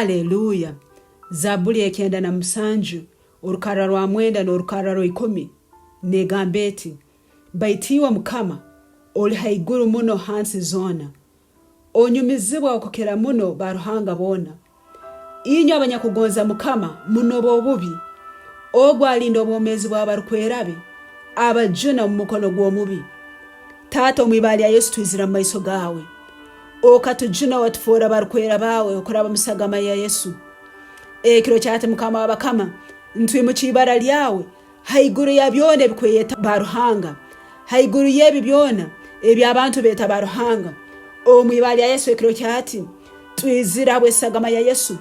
Haleluya! Zabuli ekyenda na musanju, orukarra rwa mwenda n'orukarra rwa ikumi negamba eti, Baitu iwe Mukama, oli haiguru muno hansi zona, onyumizibwa okukira muno baruhanga bona. Inywe abanyakugonza Mukama, munobe obubi. Ogu alinda obwomeezi bw'abarukwera be, abajuna omu mukono gw'omubi. Taata, omu ibara lya Yesu twizira mu maiso gaawe. Okatujuna watufoora barukwera baawe okuraba omu sagama ya Yesu. Ekiro kyati Mukama w'abakama, ntwimukya ibara lyawe haiguru ya byona ebikweyeta baruhanga, haiguru y'ebi byona eby'abantu beeta baruhanga. Omu ibara lya Yesu ekiro kyati, twizire habw'esagama ya Yesu,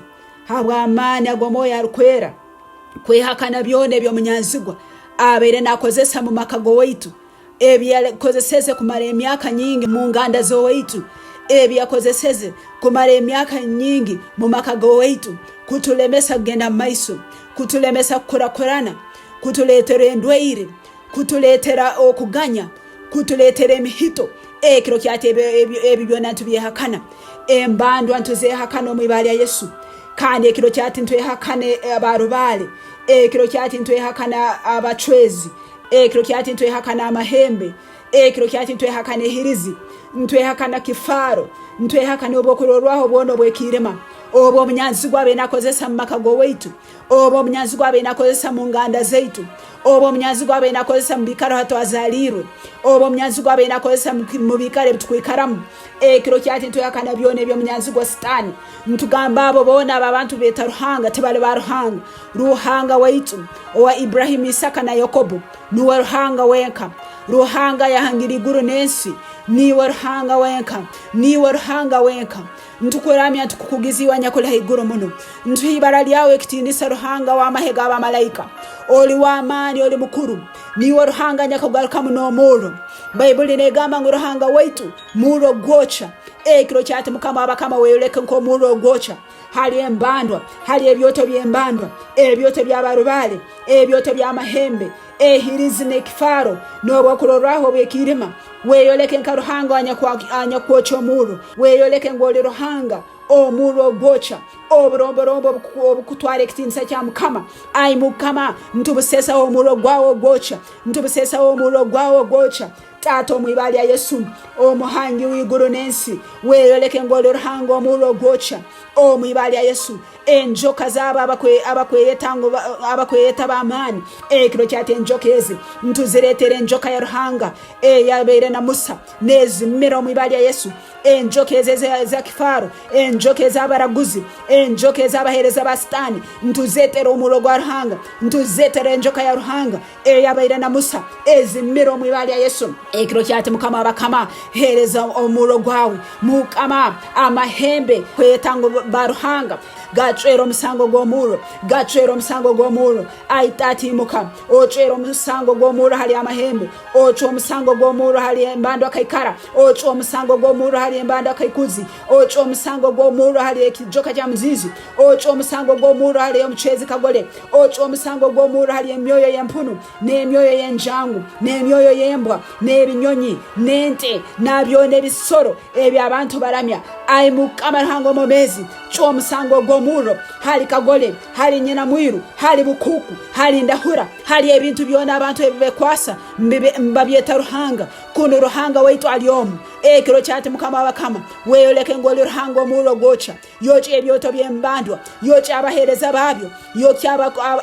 habw'amaani ag'Omwoyo Arukwera, kwehakana byona eby'omunyanzigwa abaire nakozesa mu maka g'owaitu, ebi yakozeseze kumara emyaka nyingi mu nganda z'owaitu, ebi yakozeseze kumara emyaka nyingi mu maka g'owaitu, kutulemesa kugenda mu maiso, kutulemesa kukurakurana, kutuleetera endwaire, kutuleetera okuganya, kutuleetera emihito. Ekiro kyati ebi byona nitubyehakana. Embandwa ntuzehakana omu ibara lya Yesu. Kandi ekiro kyati ntwehakana abarubaale. Ekiro kyati ntwehakana abacwezi. Ekiro kyati ntwehakana amahembe. Ekiro kyati ntwehakana ehirizi. Ntwehakana kifaaro. Ntwehakana obwokurorwaho bwona obw'ekiirima obu omunyanzigwa abaire nakozesa mu maka g'owaitu, obu omunyanzigwa abaire nakozesa mu nganda zaitu, obu omunyanzigwa abaire nakozesa mu biikaro hatwazaliirwe, obu omunyanzigwa abaire nakozesa mu biikaro ebitukwikaramu. Ekiro kyati ntwehakana byona eby'omunyanzigwa Sitaani. Ntugamba abo boona abo abantu beeta Ruhanga tibali ba Ruhanga. Ruhanga waitu owa Iburahimu, Isaka na Yakobo nuwe Ruhanga wenka. Ruhanga ayahangire iguru n'ensi niiwe Ruhanga wenka. Niiwe Ruhanga wenka. Ntukuramya ntukukugiza iwe anyakuli haiguru muno. Ntuha ibara lyawe ekitiinisa Ruhanga w'amahe g'abamalaika. Oli w'amaani, oli mukuru. Niiwe Ruhanga anyakugarukamu n'omurro. Baibuli negamba ngu Ruhanga waitu murro ogwokya. Ekiro kyati Mukama w'abakama weyoleke nk'omurro ogwokya hali embandwa, hali ebyoto by'embandwa, ebyoto by'abarubaale, ebyoto by'amahembe, ehirizi n'ekifaaro, n'obwokurorraho obw'ekiirima. Weyoleke nka Ruhanga anyakwokya omurro. Weyoleke ngu oli Ruhanga omurro ogwokya, oburomborombo obukutwara ekitiinisa kya Mukama. Ai Mukama, ntubuseesaho omurro gwawe ogwokya, ntubuseesaho omurro gwawe ogwokya. Taata, omu ibara lya Yesu, omuhangi w'iguru n'ensi, weyoleke ngu oli Ruhanga omurro ogwokya. Omu ibara lya Yesu, enjoka zabo abakweyeta ngu abakweyeta b'amaani, ekiro kyati enjoka ezi ntuziretera enjoka ya Ruhanga eyabaire na Musa, nezimira omu ibara lya Yesu. Enjoka ezi eza kifaaro, enjoka ez'abaraguzi, enjoka ez'abaheereza ba Sitaani, ntuzetera omurro gwa Ruhanga, ntuzetera enjoka ya Ruhanga eyabaire na Musa, ezimire omu ibara lya Yesu. Ekiro kyati Mukama w'abakama, heereza omurro gwawe, Mukama, amahembe kweyeta ngu ba Ruhanga, gacwera omusango gw'omurro, gacwera omusango gw'omurro. Ai Taata, imuka, ocwere omusango gw'omurro hali amahembe, ocwe omusango gw'omurro hali embandwa kaikara, ocwe omusango gw'omurro hali embandwa kaikuzi, ocwe omusango gw'omurro hali ekijoka kya muziizi, ocwe omusango gw'omurro hali omucwezi kagole, ocwe omusango gw'omurro hali emyoyo y'empunu, n'emyoyo y'enjangu, n'emyoyo y'embwa, n'ebinyonyi, n'ente, na byona ebisoro ebi abantu baramya. Ai Mukama Ruhanga omwomeezi, cwa omusango gw'omurro hali kagole, hali nyina mwiru, hali bukuuku, hali ndahura, hali ebintu byona abantu ebi bekwasa mbabyeta Ruhanga, kunu Ruhanga waitu ali omu. Ekiro kyati Mukama w'abakama, weyoleke ngu oli Ruhanga omurro gwokya. Yokya ebyoto by'embandwa, yokya abaheereza baabyo, yokya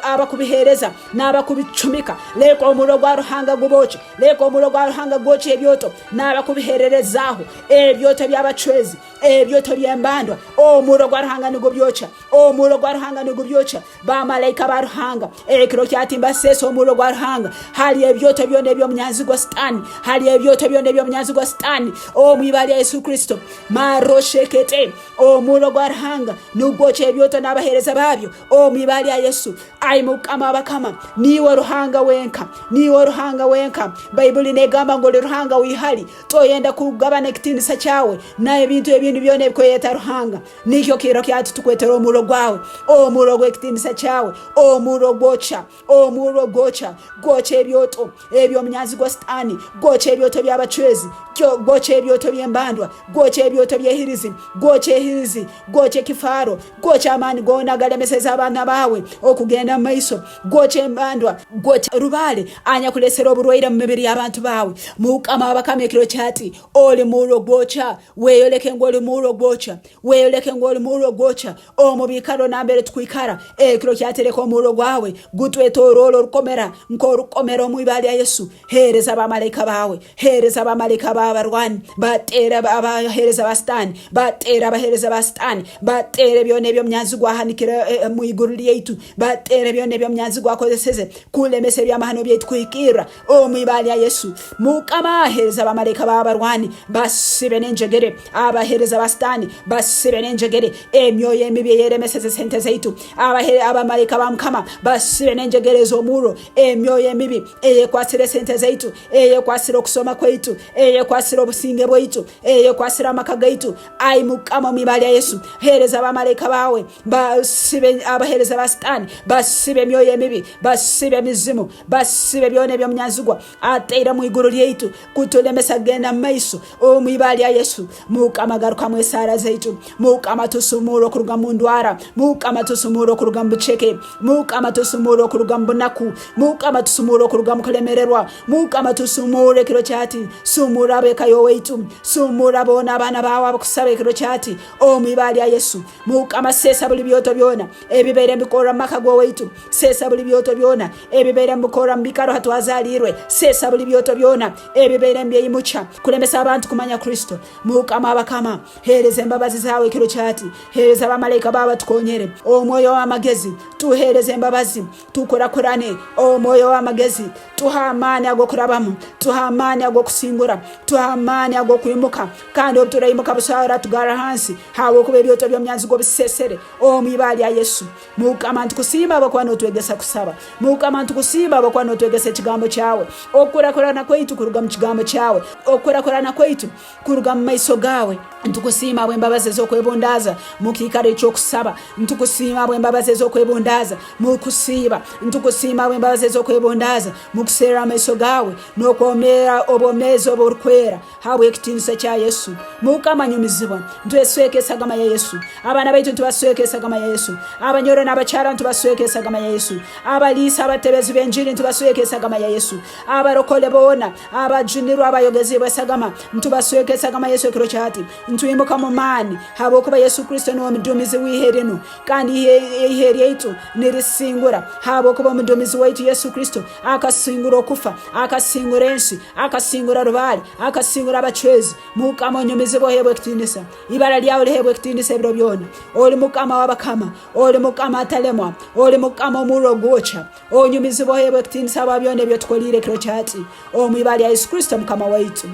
abakubiheereza n'abakubicumika. Leka omurro gwa Ruhanga gubookye, leka omurro gwa Ruhanga gwokye ebyoto n'abakubiheererezaaho, ebyoto by'abacwezi, ebyoto by'embandwa. Omurro gwa Ruhanga nigubyokya, omurro gwa Ruhanga nigubyokya. Bamalaika ba Ruhanga, ekiro kyati mbaseesa omurro gwa Ruhanga hali ebyoto byona eby'omunyanzigwa Sitaani, hali ebyoto byona eby'omunyanzigwa Sitaani, omu ibara lya Yesu Kristo. Maroshekete, omurro gwa Ruhanga nugwokya ebyoto n'abaheereza baabyo, omu ibara lya Yesu. Ai Mukama w'abakama, niiwe Ruhanga wenka, niiwe Ruhanga wenka. Baibuli negamba ngu oli Ruhanga w'ihali, toyenda kugabana ekitiinisa kyawe n'ebintu ebindi byona ebikweyeta Ruhanga. Nikyo kiro kyati tukwetera omurro gwawe, omurro gw'ekitiinisa kyawe, omurro gwokya, omurro gwokya, gwokya ebyoto eby'omunyanzigwa Sitaani, gwokya ebyoto by'abacwezi, Gwokya ebyoto by'embandwa, gwokya ebyoto by'ehirizi, gwokya ehirizi, gwokya ekifaaro, gwokya amaani goona agalemeseza abaana baawe okugenda mu maiso, gwokya embandwa, gwokya rubaale anyakulesera oburwaire mu mibiri y'abantu baawe. Mukama w'abakama ekiro kyati, oli murro gwokya, weyoleke ngu oli murro gwokya, weyoleke ngu oli murro gwokya omu biikaro nambere tukwikara. Ekiro kyatereka omurro gwawe gutwetoroole orukomera nk'orukomera omu ibara lya Yesu. Heereza bamalaika baawe, heereza bamalaika b'abarwani, bateere abaheereza ba Sitaani, bateere abaheereza ba Sitaani, bateere byona eby'omunyanzigwa ahanikire mu iguru lyaitu, bateere byona eby'omunyanzigwa akozeseze kulemesa ebyamahano byaitu kuhikirra omu ibara lya Yesu. Mukama, heereza bamalaika b'abarwani, basibe n'enjegere abaheereza ba Sitaani, basibe n'enjegere emyoyo emibi eyeremeseze sente zaitu. Abamalaika ba Mukama basibe n'enjegere ez'omurro emyoyo emibi eyekwasire esente zaitu, eyekwasire okusoma kwaitu, eyekwasire obusinge bwaitu, eyekwasire amaka gaitu. Ai Mukama, omu ibara lya Yesu, heereza abamalaika baawe, basibe abaheereza ba Sitaani, basibe emyoyo emibi, basibe emizimu, basibe byona eby'omunyanzigwa ataire mu iguru lyaitu kutulemesa kugenda mu maiso omu ibara lya Yesu. Mukama, garukamu esaara zaitu. Mukama, tusumurre okuruga mu ndwara. Mukama, tusumurre okuruga mu buceke. Mukama, tusumurre okuruga mu bunaku. Mukama, tusumurre okuruga mu kulemererwa. Mukama, tusumurre ekiro kyati. Sumurra ab'eka y'owaitu. Sumurra boona abaana baawe abakusaba ekiro kyati omu ibara lya Yesu. Mukama, seesa buli byoto byona ebibaire nibikorra mu maka g'owaitu. Seesa buli byoto byona ebibaire nibikorra mu biikaro hatwazaliirwe. Seesa buli byoto byona ebibaire nibyeimukya kulemesa abantu kumanya Kristo. Mukama w'abakama, heereza embabazi zaawe ekiro kyati. Heereza bamalaika baawe batukonyere. Omwoyo w'amagezi, tuheereze embabazi, tukurakurane. Omwoyo w'amagezi, tuha amaani ag'okurabamu, tuha amaani ag'okusingura, tuha amaani ag'okwimuka. Kandi obu turaimuka busaho aratugarra hansi, habwokuba ebyoto by'omunyanzigwa obisesere omu ibara lya Yesu. Mukama ntukusiima habwokuba notwegesa kusaba. Mukama ntukusiima habwokuba notwegesa ekigambo kyawe. Okukurakurana kwaitu kuruga mu kigambo kyawe. Okukurakurana kwaitu kuruga mu maiso gawe. Ntukusiima habw'embabazi ez'okwebundaaza mu kiikaro eky'okusaba. Ntukusiima habw'embabazi ez'okwebundaaza mu kusiiba. Ntukusiima habw'embabazi ez'okwebundaaza mu kuserra amaiso gawe n'okwomeera obwomeezi oburukwera. Habw'ekitiinisa kya Yesu, Mukama nyumizibwa. Ntwesweka esagama ya Yesu. Abaana baitu ntubasweka esagama ya Yesu. Abanyoro n'abakyara ntubasweka esagama ya Yesu. Abaliisa, abatebezi b'enjiri ntubasweka esagama ya Yesu. Abarokole boona, abajunirwe, abayogeziibwe esagama, ntubasweka esagama ya Yesu ekiro kya hati. Ntwimuka mu maani habwokuba Yesu Kristo nuwe muduumizi w'ihe rinu, kandi ihe lyaitu nirisingura habwokuba omuduumizi waitu Yesu Kristo akasingura okufa, akasingura ensi, akasingura rubaale, akasingura abacwezi. Mukama onyumizibwe oheebwe ekitiinisa, ibara lyawe liheebwe ekitiinisa ebiro byona. Oli Mukama w'abakama, oli Mukama atalemwa, oli Mukama omurro ogwokya. Onyumizibwe oheebwe ekitiinisa habwa byona ebi otukoliire ekiro kya hati, omu ibara lya Yesu Kristo Mukama waitu.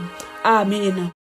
Amiina.